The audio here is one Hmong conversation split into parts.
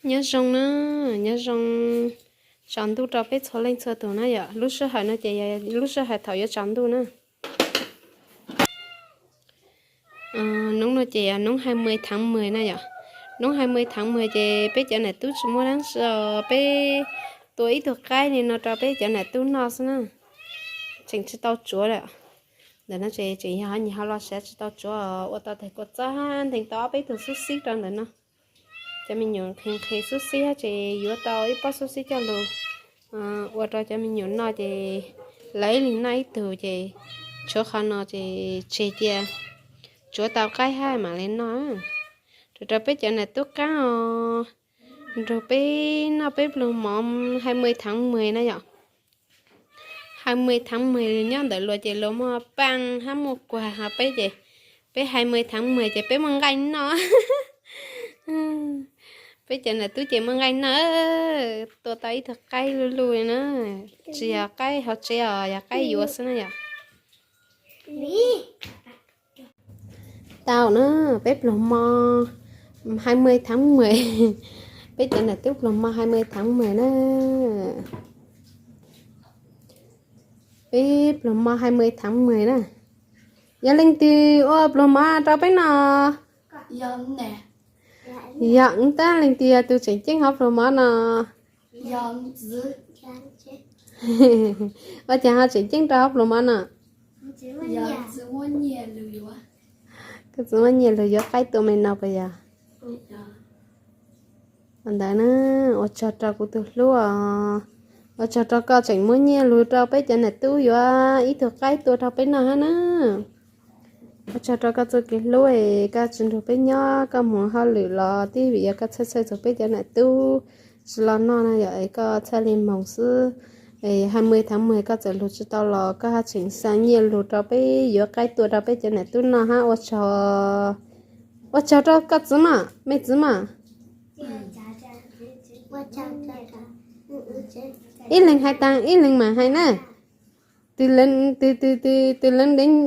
Nyob zoo na, nyob zoo tsaus ntuj rau peb txhua leej txhua tus na yom. Lub sij hawm no ces yog lub sij hawm thaum yuav tsaus ntuj na. Hnub no ces yog hnub hai mươi tháng mười na yom. Hnub hai mươi tháng mười ces peb cov niam tub tsis muaj dab tsi os, peb tua ib tug qaib li no rau peb cov niam tub noj xwb na. Tseem tsis tau tsuav lawm. Ntawm no ces tseem yog nyias ho los siav tsis tau tsuav, ua tau tes kua txob, ntees tau ob peb tug xub xib rau ntawm no. Cov me nyuam nqhis nqhis xub xib ces yuav tau ib pob xub xib coj lug ua rau cov me nyuam noj ces lawv ib leeg noj ib tug ces tshuav qhov no ces tseg cia, tsuav tau qaib hab mam li noj. Rau rau peb cov niam tub qaab os, nrug peb noj peb pluag mov hai mươi tháng mười na yom. Hai mươi tháng mười nyob ntawm luag ces luag muaj paaj hab muaj kuag, ho peb ces peb hai mươi tháng mười ces peb muaj nqaij noj. Peb cov niam tub ces muaj nqaij noj, tua tau ib tug qaib luj luj li na. Tsis yog qaib hauv tsev os, yog qaib yuav xwb na yom. Tau na, peb pluag mov hai mươi tháng mười. Peb cov niam tub pluag mov hai mươi tháng mười na. Peb pluag mov hai mươi tháng mười na. Yog leej twg ua pluag mov rau peb noj? Yog, tab leej twg yog tus tseem ceeb hauv pluag mov no? Ua cas ho tseem ceeb rau hauv pluag mov no? Koj txiv muab nyiaj lug yuav qaib tua me no puas yog? Ua ntawd na, ua tsaug rau kuv tus hlub os. Ua tsaug rau koj tseem muab nyiaj lug rau peb cov niam tub yuav ib tug qaib tua rau peb noj hab na. Ua tsaug rau koj txuj kev hlub es koj tsis nrug peb nyob, koj moog hauj lwm los twb vim yog koj txhawj txhawj txug peb cov niam tub tsis los noj na yom, es koj txhaj li moog xwb. Hai mươi tháng mười koj txawm lug tsis tau los koj hab tseem xa nyiaj lug rau peb yuav qaib tua rau peb cov niam tub noj hab. Ua tsaug, ua tsaug rau koj txiv mog, me txiv mog. Ib leeg hais taag ib leeg mam hais na. Tus leej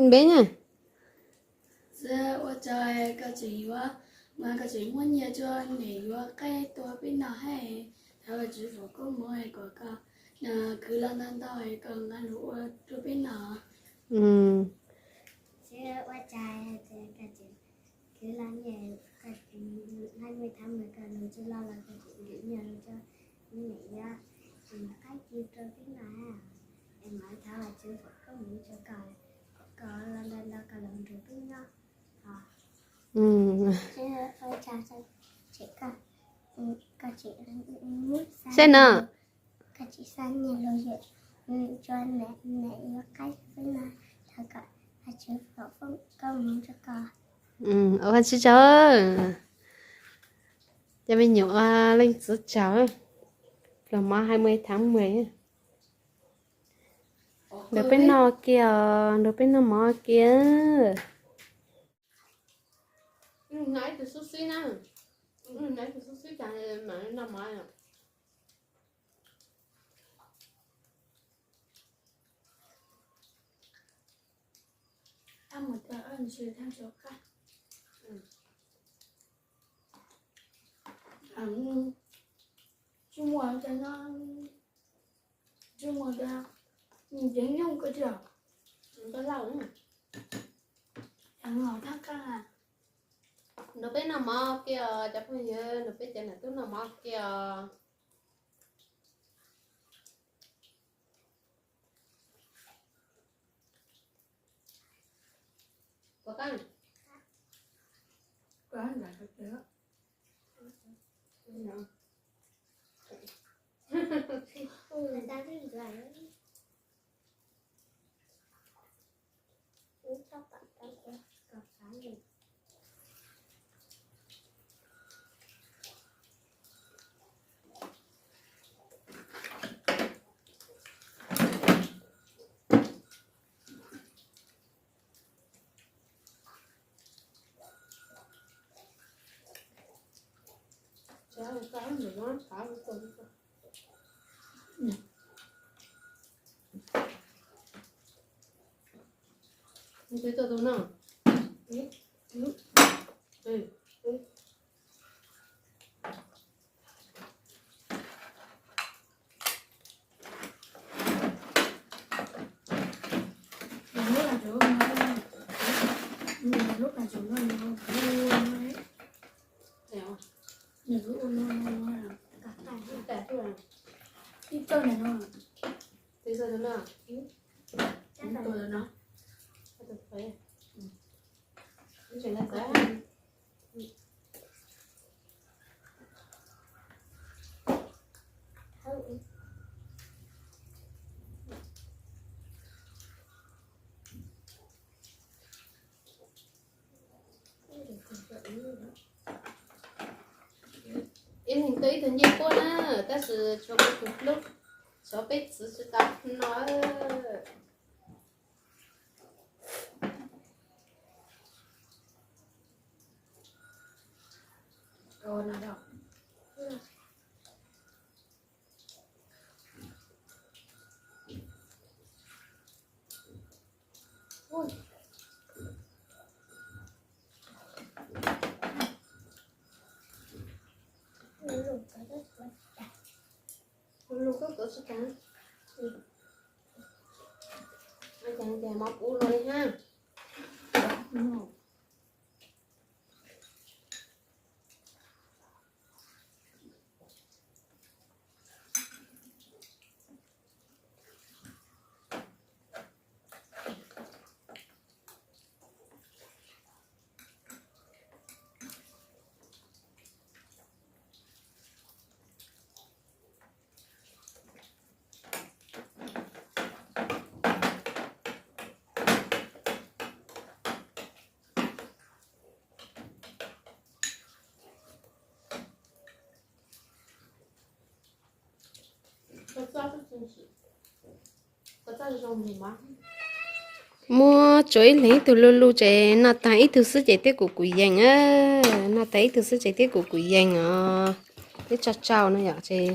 npe na. Txiv, ua tsaug koj tseem yuav, mas koj tseem muab nyiaj rau niam yuav qaib tua peb noj hab. Thov koj tseem foom koob moov kom koj khwv los ntau ntau kom nqa lug ua rau peb noj. Txiv, ua tsaug koj tseem khwv los nyiaj, hai mươi tháng mười koj lug tsis los los koj tseem ntim nyiaj lug rau niam yuav qaib tua rau peb noj hab. Es mas thov koj tseem foom koob moov rau koj, kom los ntau ntau koj lug nrug peb nyob. Saib no. Ua tsaug, cov me nyuam ua leej txiv tsaug. Pluag mov hai mươi tháng mười. Nrug peb noj kiag os, nrug peb noj mov kiag. Noj ib tug xub xib na, noj ib tug xub xib tas mam noj mov. Tsis muaj, tsis muaj, nyob ko tsi. Nrug peb noj mov kiag os cov phooj ywg, nrug peb cov niam tub noj mov kiag os. Ib leeg tuaj ib tug ncej puab na, tab sis tshuav kuv tus hlub, tshuav peb txwv tsis tau no. Lug koj kov tsis tas, ces mov puv luaj li hab. Muab tsuav ib leeg ib tug lu lu ces noj tag ib tug xwb ces twb kuv kuv yees, noj tag ib tug xwb ces twb kuv kuv yees os. Twb tsau tsau no yom, ces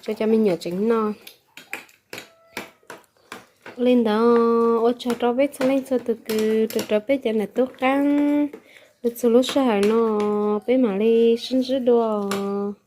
tso cov me nyuam tseem noj. Ua li ntawd, ua tsaug rau peb txhua leej txhua tus kws rau rau peb cov nam tub qaab lug txug lub sij hawm no, peb mam li sib ntsib dua os.